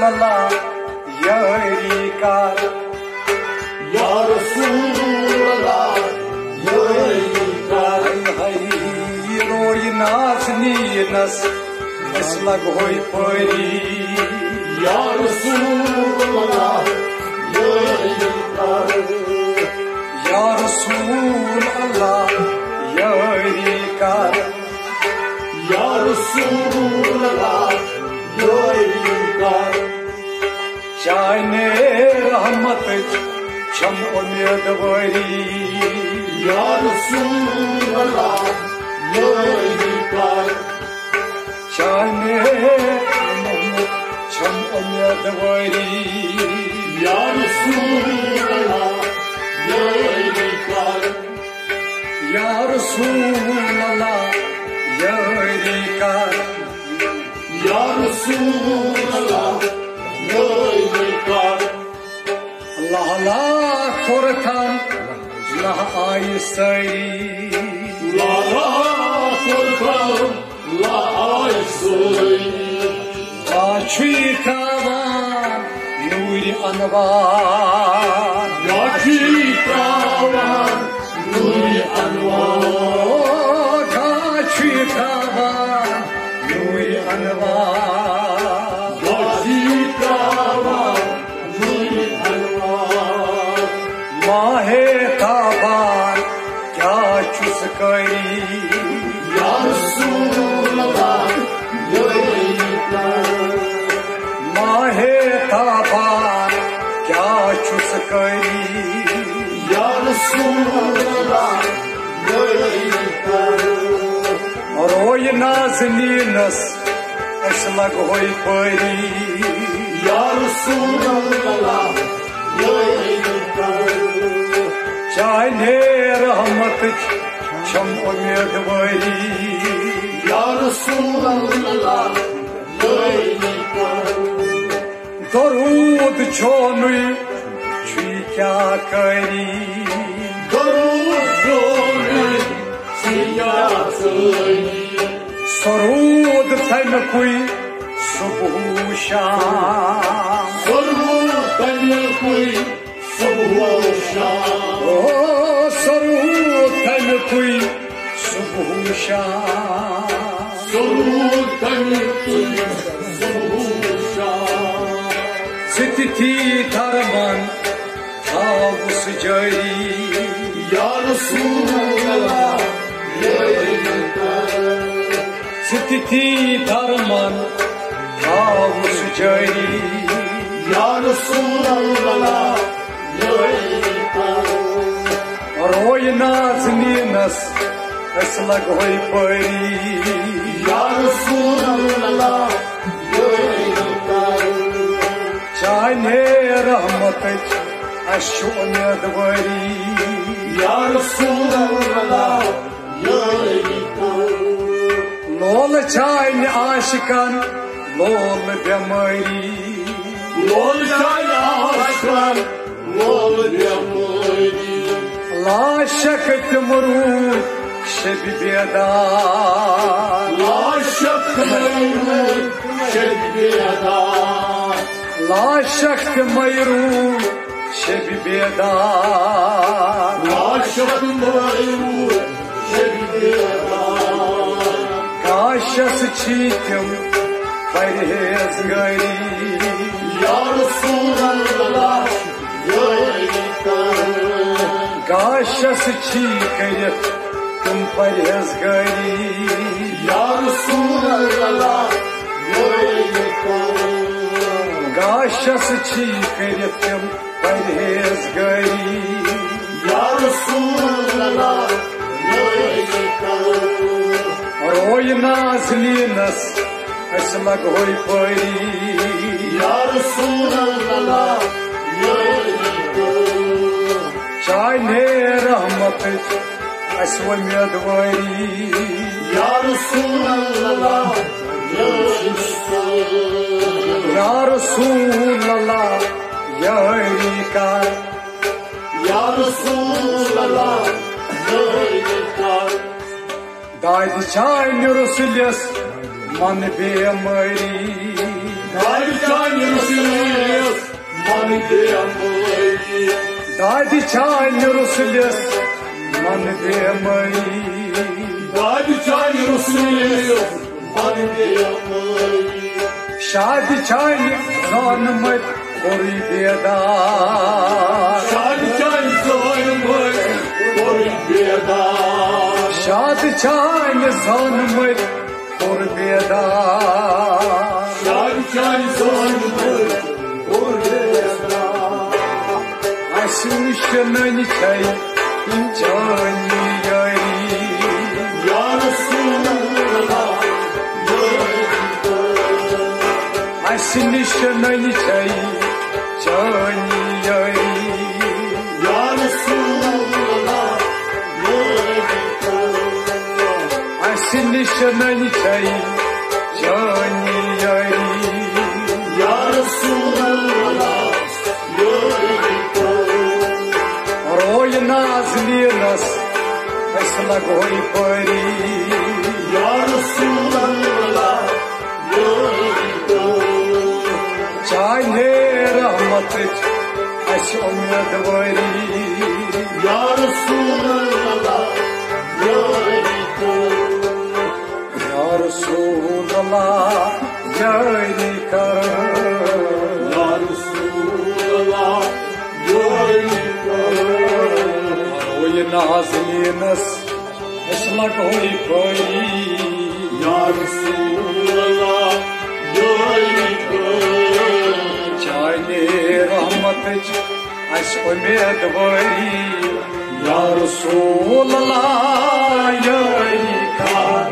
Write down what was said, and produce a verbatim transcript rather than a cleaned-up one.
اللہ یٲری کر۔ یا رسول اللہ یٲری کر۔ ہاے ہاے، رویہِ نازنیٖنس أسۍ لگہوے پٲری۔ یا رسول اللہ یٲری کر۔ یا رسول اللہ یٲری کر۔ یا رسول اللہ یٲری کر۔ چانہِ رحمتٕچ چھم امیدوٲری۔ یا رسول اللہ یٲری کر۔ چانہِ رحمتٕچ چھم امیدوٲری۔ یا رسول اللہ یٲری کر۔ یا رسول اللہ یٲری کر۔ یا رسول اللہ یٲری کر۔ لہ لہ کوٚرتھم، لہ آیہِ سٲری۔ لہ لہ کوٚرتھم، لہ آیہِ سٲری۔ گاچھی تراوان نوٗرِ انوار۔ گاچھی تراوان نوٗرِ انوار۔ گاچھی تراوان نوٗرِ انوار۔ گاچھی تراوان نوٗرِ انوار۔ ماہِ تابان کیٛاہ چھُس کٲری؟ یا رسول اللہ یٲری کر۔ ماہِ تابان کیٛاہ چھُس کٲری؟ یا رسول اللہ یٲری کر۔ رویہِ نازنیٖنس أسۍ لگہوے پٲری۔ یا رسول اللہ یٲری کر۔ چانہِ رحمتٕچ چھم امیدوٲری۔ یا رسول اللہ یٲری کر۔ درود چونُے چھُے کیٛاہ کٲری؟ درود چونُے چھُے کیٛاہ کٲری؟ سرود تَمہِ کُے صبح و شام۔ سرود تَمہِ کُے صبح و شام۔ او سرود تَمہِ کُے صبح و شام۔ سرود تَمہِ کُے صبح و شام۔ ژٕ تہِ تھی درمان تھاوُس جٲری۔ یا رسول اللہ یٲری کر۔ ژٕ تہِ تھی درمان تھاوُس جٲری۔ یا رسول اللہ یٲری کر۔ رویہِ نازنیٖنس أسۍ لگہوے پٲری۔ یا رسول اللہ یٲری کر۔ چانہِ رحمتٕچ اَسہِ چھُ امیدوٲری۔ یا رسول اللہ یٲری کر۔ لولہٕ چانہِ عاشقن لولہٕ بٮ۪مٲری۔ لولہٕ چانہِ عاشقن لولہٕ بٮ۪مٲری۔ لا شک تِم روٗدۍ شبِ بیدار۔ لا شک تِم روٗدۍ شبِ بیدار۔ لا شک تِم روٗدۍ شبِ بیدار۔ لا شک تِم روٗدۍ شبِ بیدار۔ کاشس چھی تِم پرہیزگٲری۔ یا رسول اللہ یٲری کر۔ کاشس چھی کٔرِتھ تِم پرہیزگٲری۔ یا رسول اللہ یٲری کر۔ کاشس چھی کٔرِتھ تِم پرہیزگٲری۔ یا رسول اللہ یٲری کر۔ رویہِ نازنیٖنس أسۍ لگہوے پٲری۔ یا رسول اللہ یٲری کر۔ چانہِ رحمتٕچ اَسہِ امیدوٲری۔ یا رسول اللہ یٲری کر۔ یا رسول اللہ یٲری کر۔ یا رسول اللہ یٲری کر۔ دادِ چانہِ رسولس من بیمٲری۔ دادِ چانہِ رسولس دادِ چانہِ رسولس من بیمٲری۔ دادِ چانہِ رسولس من بیمٲری۔ شادِ چانہِ زانمت کوٚرُے بیدار۔ شادِ چانہِ زانمت کوٚرُے بیدار۔ شادِ چانہِ زانمت کوٚر بیدار۔ شادِ چانہِ زانمت کوٚر بیدار۔ اسہِ نِش ننہِ چھے چٲنی یٲری۔ یا رسول اللہ، یٲری کر۔ اسہِ نِش ننہِ چھے چٲنی یٲری۔ یا رسول اللہ، یٲری کر۔ اسہِ نِش ننہِ چھے چٲنی یٲری۔ یا رسول اللہ، یٲری کر۔ روے نازنینس أسۍ لگوے پٲری۔ یا رسول اللہ، یٲری کر۔ چانہِ رحمتٕچ اسہِ اُمیدوٲری۔ یا رسول اللہ، یٲری کر۔ یا رسول اللہ، یٲری کر۔ یا رسول اللہ، یٲری کر۔ روے نازنینس أسۍ لگوے پٲری۔ یا رسول اللہ، یٲری کر۔ چانہِ رحمتٕچ اسہِ اُمیدوٲری۔ یا رسول اللہ، یٲری کر۔